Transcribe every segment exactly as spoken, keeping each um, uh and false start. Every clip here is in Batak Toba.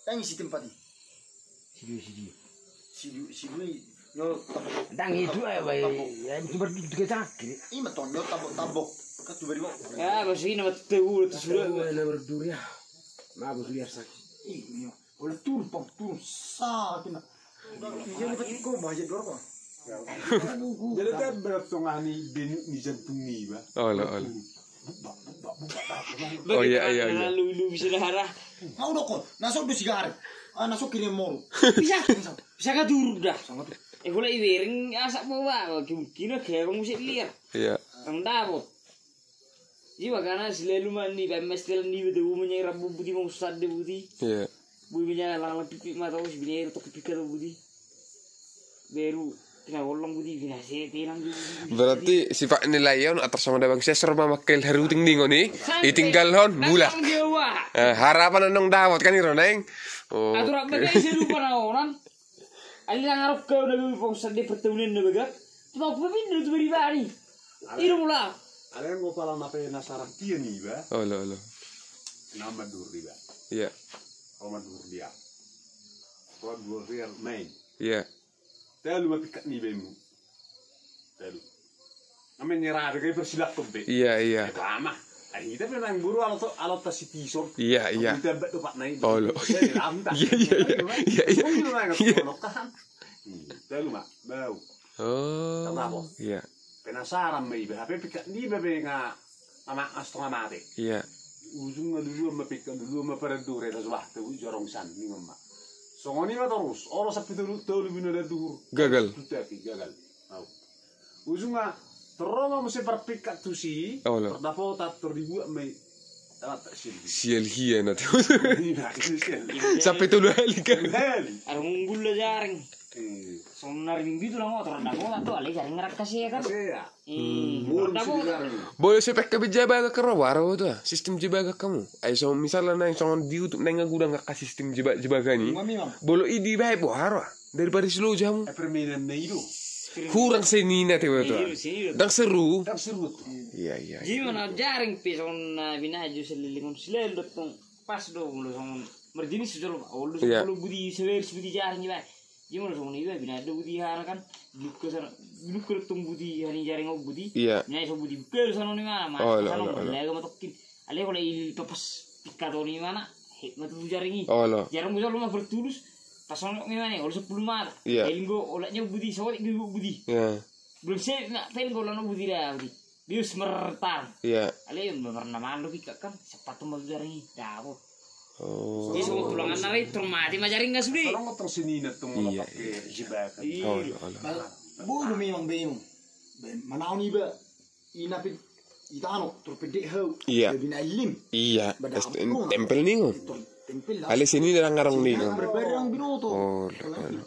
Tangi si tempat i. Sidu, sidu. Sidu, sidu i. Nyo tambok. Tangi itu, eh, tambok. Ya, itu berarti tiga cangkir. Ima tong, nyo tambok, tambok. Kan tu beri mo. Ya, bos ini mati tahu, itu sudah. Tahu, eh, nomor dua ya. Mabuk liar sakit. Ih, nyo. Oleh turun, pang, turun. Sakit, nak. Iya, ini pasti kau, bahaya dua, Pak. Jadi, kan berat tongah ni, denyut ni jantung ni, Bah. Olo, olo. Bubak, bubak, bubak, bubak. Oh, iya, iya, iya. Lalu, lu bisa darah. Mau dokon, na so do sigaret. Ah, na so kiri moru. Bisa. Bisa ka turun dah. Sama tuh. Eh, gula iwering, asak mau, Bah. Mungkin, mungkin, kayak kamu sih liar. Iya. Orang dapot. Iba kana silalu ma ni, pemastelan ni, betul, bumbunya rambu buti, mau sande buti. Iya. Bumbunya lang-lang pipi mata, us, bini air tok pipi kata buti. Beru, kena golong buti, bina se, tenang buti. Berarti sifat ni layon, atas sama dabang sesor, ma makkel haruting ningon i, santai. Itinggal hon, mulak. Datang dia, wah. Eh, harapan anong dapot kan, iro naeng. Oh, aturan oke. Bagai serupa na orang. Alai na ngarok kau na gabe pongsan di pertaunan na bagak. Tu mau pepinda tu bari-bari. Iro mula. Alai anggo pala na penasaran dia ni, Bah. Olo, olo. Na madur dia. Iya. Au madur dia. Au madur dia main. Iya. Tolu ma pingkat ni iba i. Tolu. Amen nyerah be, kayak persilap be. Iya, iya. Eh, lama. Ah, hita pe nang guru alot, alot tas si tison. Iya, iya. Hita bet dopak naik. Olo. Iya, iya, iya. Iya, iya. Iya, iya. Iya. Tolu ma, bau. Oh. Tahu apa? Iya. Penasaran ma iba, hape pingkat ni iba be nga ama, setengah mate. Iya. Ujungna luluan ma pingkat, luluan ma padan dore, na sudah tu jorong san, ningon ma. Songon i ma torus, olo sampe tolu, tolu bina da duhur. Gagal. Tutaki, gagal. Au. Ujungna, torro ma muse parpingkat tusi, olo. Pardapotan, tor dibuat ma i. Sial hian ate. Iya, sial. Sampe tolu hali kan. Tolu hali. Arung unggul da jaring. Iya. Songon na riminggu itu lah motor, dapotan tu, alai jaring ngerangkas i kan. Iya. Ih, hmm. Bolu si P K B jebaga karo waro tu, ah. Sistem jebaga hamu. Ai so misalna naeng songon di YouTube naeng gudang ka sistem jeba-, jebaga ni. Memang. Bolo i dibaen boha ro, ah. Daripada si loja hamu. Eh, permainan na i do. Kurang senina te tu, ah. Iya, seni do. Ndang seru. Ndang seru. Iya, iya. Jadi mana jaring pe songon na binaen jo selilingon silalu do tong. Pas do molo songon marjenis jolo, olo, iya. Olo buti sewer, buti jaring iba. Jadi molo songon iba, binaen do buti hana kan, dilukka sana, dilukka do tong buti, hana jaring on buti. Iya. Binaen so buti, buka do sana on imana, mas. Olo, sana olo, olo. Laga ma tokkin. Alai olo i papas pingkat on imana, hek ma tu jaring i. Olo. Jaring buti olo ma bertulus, pas songon imana, olo sepuluh mata. Iya. Ai linggo, olo nyo buti, sotik do buti. Iya. Belum se, na, paling olo na buti da, buti. Bius mertar. Iya. Alai, merna malu pingkat kan, sepatu ma jaring i, dapot. Oh. Jadi, so tulangan na rai, tor mate ma jaring nga sude. Tolong tong senina tong. Iya, iya. Jebakan. Iya. Olo, olo. Bal-, bodo memang be memang. Be, manaon iba. Ina pe, itano, tor pendek hau. Iya. Be binaen lim. Iya. Tempel ningon. Tor tempel lah. Alai senina nang ngarang ningon. Senina nang binoto. Olo, olo.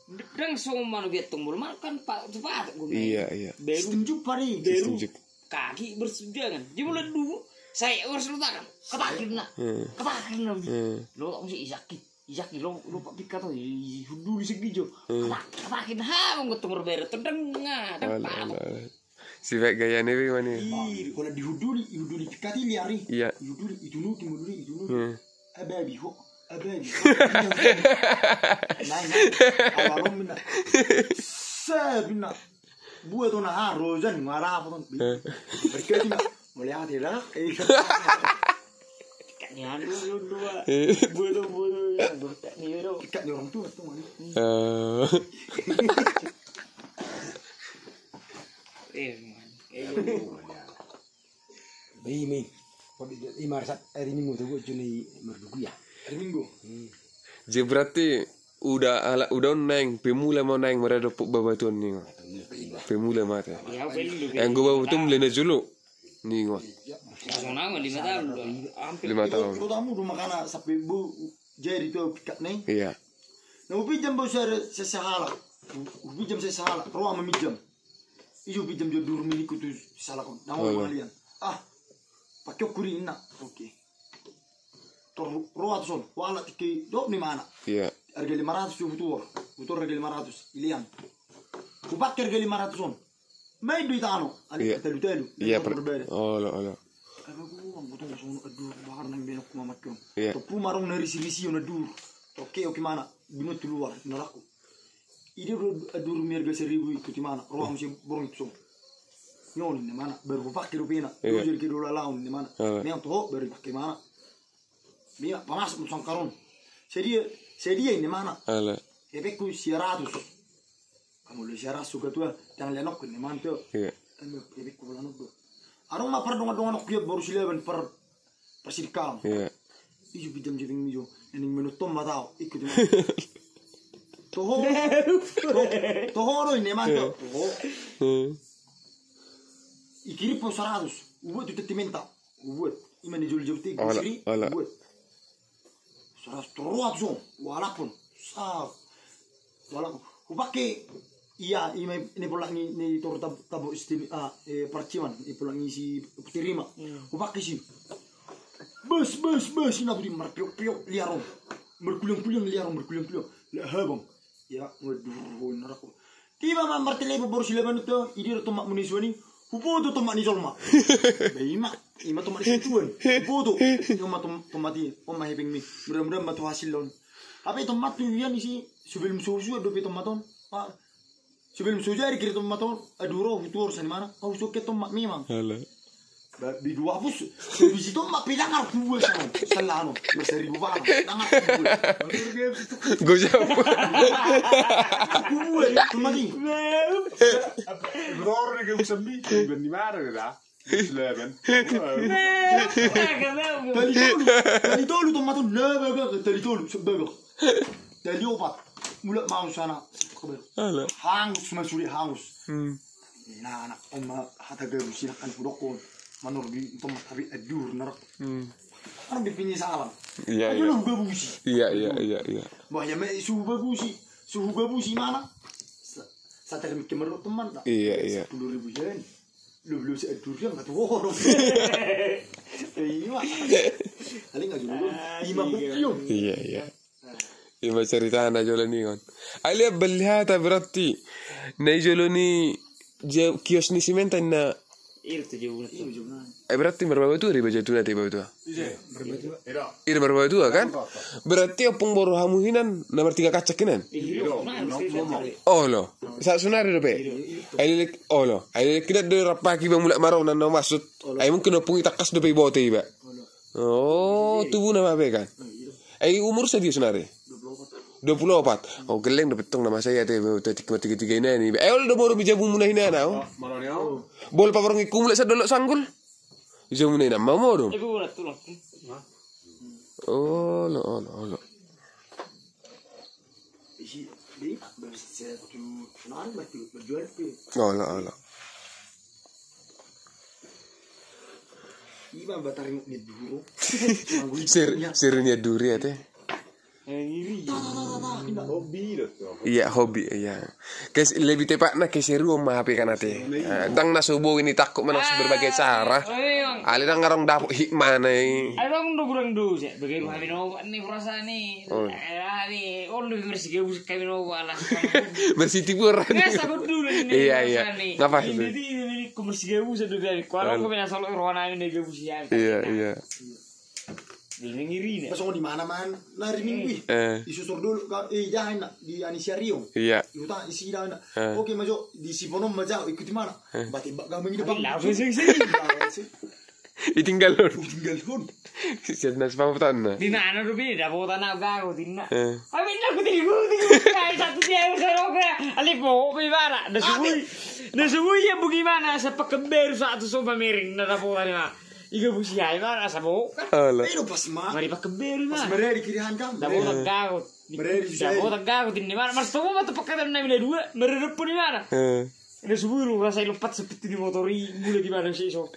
Ndang so manu biat tong mulu, manu kan pa-, tu patok gua. Iya, iya. Beru. Sistem jumpa nih. Beru. Sistem jumpa. Kaki berseberangan. Dia mulai dulu, saya harus letakkan. Katakin na. Hmm. Katakin na. Hmm. Lo tak mesti isaki. Isaki lo, lo pak pika to, i-, i-, hunduli segi jo. Hmm. Kata-, katakin, ha, mau ketemu berbeda, tendang, ah, dan alah, patok. Alah, alah. Sifat gaya ni, Wi, mani. Ih, kalau dihunduli, dihunduli, kati liari. Iya. Dihunduli, itu nu, timunduli, itu nu. Hmm. Eh, babi, ho. Eh, babi. Nah, nah. Awarom mina. Sebina. Buat tu na haro, jan, ngara apa tu? Eh. Berkati na. Mulai hati dah. Eh. Kan ni handu, handu, ah. Eh. Buat tu, buat tu, ya. Kan ni orang tua tu, mana? Eh. Eh, man. Eh, ima, ima sahat ari Minggu tu, gua juni mardugu ya. Ari Minggu. Hmm. Jadi berarti udah ala, udah on naeng, pemula mau naeng, mara dapot babatuan ningon. Pemula ma ate. Ya, pemula. Yang gua babatuan mulai na jolo. Ningon. Iya. Langsung nama lima tahun, udah. Hampir. Lima tahun. Kota, kota muda makana sampai bu, jadi tu pingkat ni. Iya. Na hupinjam bau sare sesahala. Hupinjam sesahala. Roa ma minjam. Ijo pinjam jo dur milikku tu sahala on. Nang on mangalian. Ah. Pakai ukur ini nak. Oke. Tor roa tu son. Wala tiki dop ni mana. Iya. Harga lima ratus tu hutuor. Hutuor harga lima ratus. Ilian. Kupakai harga lima ratus on. Main do itano, alai telu-telu. Iya, per-, olo, olo. Aduh, aduh, bakar nang benok ku mamak on. Iya. Topu marong na risi-risi on, aduh. Oke, oke, mana? Binot tu luar, naraku. Ide do adur miarga seribu itu di mana? Roam si borong itu. Nyon, di mana? Baru pakai rupina. Iya. Jadi ke dola laun, di mana? Iya. Memang tuh, baru pakai mana? Mina, pamasuk tu sangkaron. Sedia, sedia ini mana? Ala. Epekku sia ratus. Kamu lu sia ratus suka tua, jangan lenok ini mana tuh? Iya. Anu, epekku bola nonton. Arung ma pardongan-dongan ok dia baru silaban per persidikam. Iya. Ijo pinjam jadi ijo. Ini menonton mata ikut. Toho. Toho do ini mana tuh? Toho. Hmm. Ikirim po saratus. Ubuat tu teti menta. Ubuat. Ima ni jol jol ti. Ala, ala. Ubuat. Saratus roa tu song. Walaupun. Sa. Walaupun. Hupake. Iya, ima ni polak ni, ni tor tab-, tabo istini, ah, eh, parciman, ni polak ni si terima. Hmm. Hupake si. Bes, bes, bes, ina budi marpiok-piok liaron. Markuliang-kuliang liaron, markuliang-kuliang. Lek habang. Ya, waduh, naraku. Tiba ma martelepon boru silaban tu, ide do tomak muna i suan i, huboto tomak ni jolma. Ba ima, ima tomak ni suan. Huboto, ima tom-, tomak i, on ma hepeng mi. Mudah-mudahan ma tu hasil on. Hape tomak tu ian isi, sebelum susuan dope tomak on. Ah, sebelum susuan dikira tomak on, aduh roh, hutuor sani mana. Kau suke tomak memang. Alah. Ba, di dua pus, habis itu mak pidangar kubue sana, selalu, berseribu barang, dangar kubue. Gua siapa? Kubue, cuma di. Motor ni gak bisa beli, di mana ya? Silaban. Tali tolu, tali tolu tomak tu, nah, bagak, tali tolu, sebagak. Tali opat, mulak mau sana. Alah. Hangus, masuri hangus. Hmm. Nah, anak oma hata gabusi na kan hudok on. Manor di tomak tapi adur narak. Hmm. Kan di pinggir salam. Iya, iya. Ayo lu gabusi. Iya, iya, iya, iya. Bah, ya me suhu gabusi. Suhu gabusi mana? Sa-, sate kami kemarin teman tak? Iya, iya. Sepuluh ribu yen. Lu belum si adur dia nggak tuh. Iya. Paling nggak juga. Lima buku. Iya, iya. Ima cerita na jolo ni on. Ai lihat beli hata berarti. Na i jolo ni je-, kios ni simen tadi na. Ira tu jolo na. Eh, berarti Marbabatua do iba jatuna tu iba tua. Ira Marbabatua kan? Berarti ompung boru hamu hinan na martiga kacak hinan. Olo. Sa sunari dope. Ai lelek olo. Ai lelek hinan do rapaki ba mulak marong na maksud. Ai mungkin ompung i tangkas dope iboto iba. Oh, tubu nama be kan? Ai umur sadia sonari? Dua puluh opat. Oh, geleng dope tong nama saya te, te tiga tiga ini. Ai olo do modom i jabu muna hinan au. Bol paborong iku mulak sadolok sanggul. I jabu muna hinan mau modom. Olo, olo, olo. Isi, di, berarti saya tu, senang berarti berjual pe. Olo, olo. Ima batari ni duru. Sir, sir ni duri ya te. Hobi do. Iya, hobi, iya. Kes-, lebih tepatna keseruan ma hape kan ate. Dang na so boi ni takut manang berbagai cara. Ale dang ngarong dapot hikmana i. Adong do gurang do se, bagi ruha bino ni perasaan i. Olo, marsigabus kami no wala. Marsitiburan. Iya, iya. Ngapa itu? Jadi ini ku marsigabus do kami. Kuala ku bina solo rohana ini gabus ya. Iya, iya. Di ngirina. Pas di mana man? Nari minggu i. Isusur dulu ka, eh, jahan na di Anisia Riong. Iya. Di huta isi dah na. Oke, majo di Siponom majo ikuti mana? Bati bak gameng di bang. Langsung sing sing. Itinggal hon. Itinggal hon. Sian nas pamutan na. Di nana do bini dapotan na gago tinna. Abi na ku tigu tigu kai satu dia sero ke. Ali po pe bara. Na subui. Na subui ya bagaimana sepak kemberu satu soba miring na dapotan na. Iga busi ai bara sabo. Alah. Ido pas ma. Mari pak kemberu ma. Pas mari di kiri hankam. Dapotan gago. Mari di dapotan gago tinna bara. Mas tomo ma tu pakatan na mina dua. Mari depan di mana? Na subui rasa i lompat seperti di motor i, mulai di mana sih so.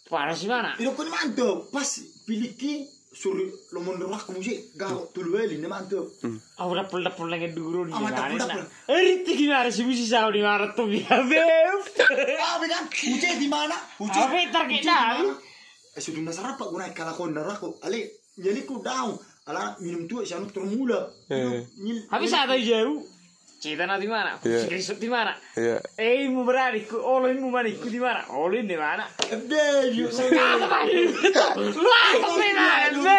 Parah si mana? Ido kau ni mantap, pas piliki suri lomon rohakku musi, gago tolu wali ni mantap. Au dapol dapol nang duru ni. Au dapol dapol. Eriti gimana si musi sao di mana tu biar beu. Au bilang, uce di mana? Uce. Au target dah. Eh, sudah nasarap pak guna kalakon narako. Ale, nyaliku daun. Ala minum tua sianu termula. Habis ada jauh. Kita na di mana? Iya. Screenshot di mana? Iya. Eh, imu berani ku, olo imu mani ku di mana? Olo ini mana? Ebe, di mana? Sekarang tadi. Wah, di mana? Ebe.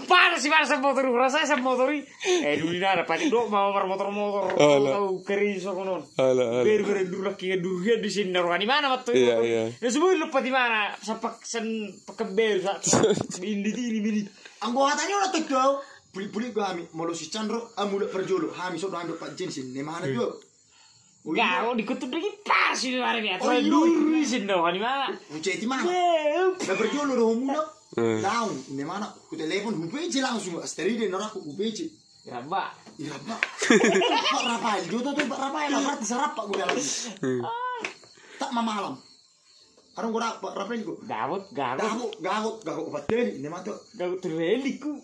Parah sih, parah semotor, rasa semotor i. Eh, dulu ini ada panik dok mau marmotor-motor. Alah. Tahu keri sokonon. Alah, alah. Ber ber dulu lagi dulu dia di sini naruh di mana waktu itu? Iya, iya. Ya semua lupa di mana? Sampai sen pakai ber sa. Ini di ini ini. Anggo hatana ora tahu. Bulik-bulik do hami, molo si Chandro, ah, mulak parjolo, hami so do hami do pat jensin, ne mana do. Gau di kutu dengin pas ini mari biasa. Oh, iya. Dulu sini do, di mana? Ucai di mana? Na parjolo do ho mulak. Daun, ne mana? Ku telepon, hu P C langsung, asteri de naraku hu P C. Iraba. Iraba. Pak Rafael, jota tu Pak Rafael, apa arti sarap Pak gue lagi. Tak mamalam. Arung gua dapat, berapa ini gua? Gagot, gagot. Gagot, gagot, gagot opat teli, ini mah tuh. Gagot teli ku.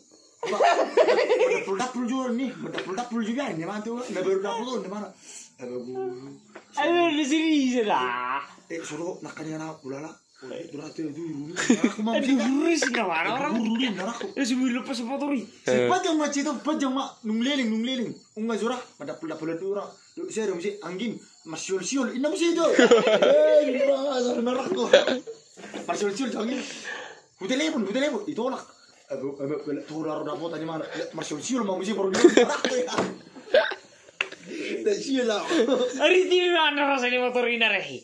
Madapul-dapul juga nih, madapul-dapul juga ini mah tuh. Nah, baru dapul tuh, di mana? Ada guru. Ayo, di sini aja dah. Eh, suruh nak kan yang aku lala. Berarti itu dulu. Aku mau sih. Dulu sih, nggak mana orang. Dulu, nggak aku. Ya, sebelum pas motor ini. Siapa yang macet itu, siapa yang mak nung leleng, nung leleng. Unga jora, madapul-dapul dulu orang. Duk, saya dong, si anggin, marsiol-siol, inna muse itu. Eh, inna, narakku. Marsiol-siol, anggin. Hutelepon, hutelepon, ditolak. Aduh, aduh, aduh, tuh, daro dapot aja mana. Marsiol-siol, mau muse, baru ditolak, ya. Dah, sial lah. Ari ti mana rasa di motor ini, rehi?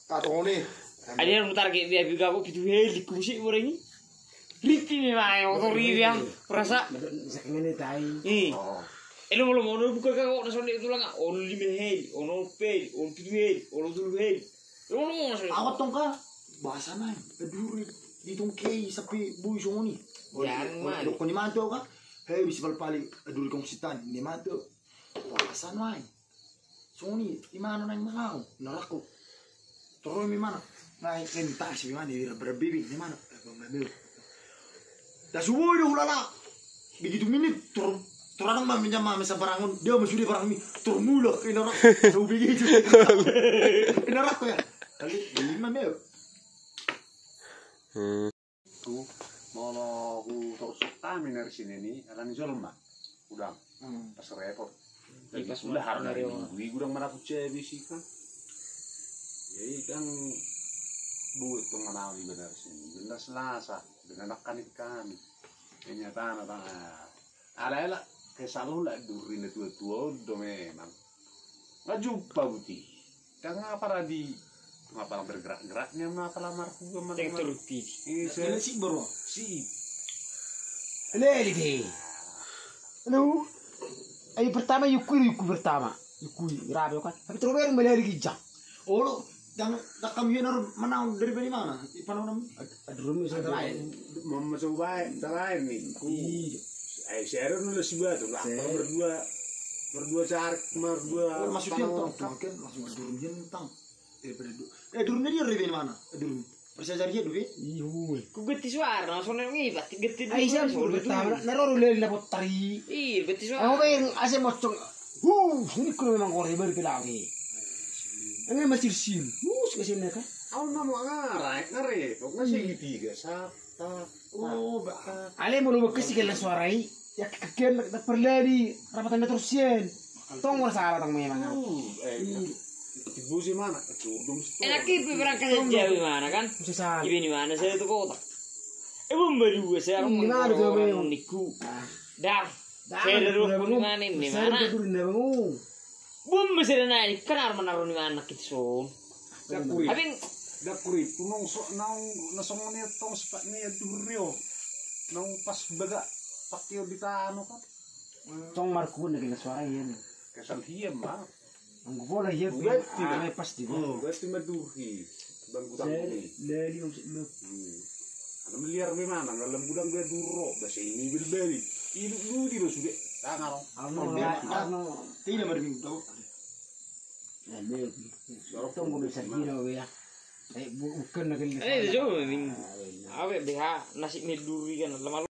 Atau nih. Ada yang mutar kayak dia juga, kok gitu, hei, di kusik, orang ini. Riti memang motor i dia. Rasa. Saking ini tai. Ih. Oh. Eh, lo, lo mau buka kau, na sonde tulang, ah. Ono lima heli, ono opat heli, ono pitu heli, ono tolu heli. Lo mau na sonde. Awat tong ka, bahasa nai. Aduri, ditongkei sampai bui songoni. Jangan. Dokon ni mantu ka. Hei, bisa pali-pali. Aduri kong sitan, ni mantu. Wah, san wae. Songoni, imana naeng mangau, narakku. Toroi imana. Naeng, naeng tasi imana, ira berbibi, imana. Eh, bang, bang, bang. Dah subuh dah ulala. Begitu menit, tor, tor adong ma minjam ma mesa barangon, dia ma sude barang ni, tor mulak, inarak, so begitu. Inarak ya. Kali, lima mil. Hmm. Tu, molo hutorus hami na ri sini ni, alani jolma. Udang. Hmm. Pas repot. Jadi sudah harus dari minggu i udang manaput cewek sih kan. Jadi kan buat pengenal di benar sini. Benar Selasa, benar anak kanik kami. Kenyataan apa? Ala ela, kesal ula duri na tua-tua on do memang. Nga jumpa buti. Kan nga pala di, nga pala bergerak-gerak ni, nga pala marhua, nga pala. Yang terus ti. Iya, si bro. Si. Leli de. Anu, ai pertama yuku, yuku pertama. Yuku rabe kan. Tapi terus baru meleli ginjang. Olo, dang, dang kami yang harus menang dari mana? Ipan orang. Aduh, rumit saya lain. Mama coba, lain nih. Iya. Eh, saya ada nulis juga tuh, lah. Saya berdua, berdua cari, berdua. Oh, maksudnya tang, makin langsung aduh rumit tang. Eh, pada du-, eh, aduh rumit dia dari mana? Aduh rumit. Percaya cari dia dulu. Iya. Ku ganti suara, langsung nang ibat, ganti. Ai, dulu, saya langsung suruh ganti. Pertama, na roro leli na botari. Iya, ganti suara. Aku pengen asa mocong. Huh, ini kuno memang kore baru pelagi. Ini masih sil. Huh, suka sini kan? Au nama ngarai, ngarai. Kok nggak sih tiga, satu. Oh, ba. Ale mau lu bekesi kena suara i. Ya, kekian na perleli rapatan na terus sian. Tong wala salah tong memang. Hmm, eh, iya. Tibu si mana? Curdum si. Enak ibu berangkat jauh di mana kan? Bisa salah. Ibu di mana saya itu kota. Eh, bomba dua saya. Di mana tuh memang? Niku. Dah. Dah, saya dari rumah di mana ini? Mana? Bum, masih ada naik. Kan arman arman di mana kita som? Dakuri. Abing. Dakuri. Tunong so, naung nasong ni tong sepak ni ya durio. Naung pas baga pakai di tano kan. Tong markun lagi na suara iya nih. Kesan hiem mah. Anggo bola hiem. Berarti ame pasti. Oh, berarti madurhi. Bang gudang ini. Dari maksud lu. Hmm. Anu liar memang, dalam gudang dia duro, bahasa ini bilbeli. Ini lu di lo sudah. Tangan. Anu, anu. Tidak berminggu tahu. Tunggu bisa gini ya. Eh, bukan lagi. Eh, coba minggu. Awe B H nasi miduri kan lemah.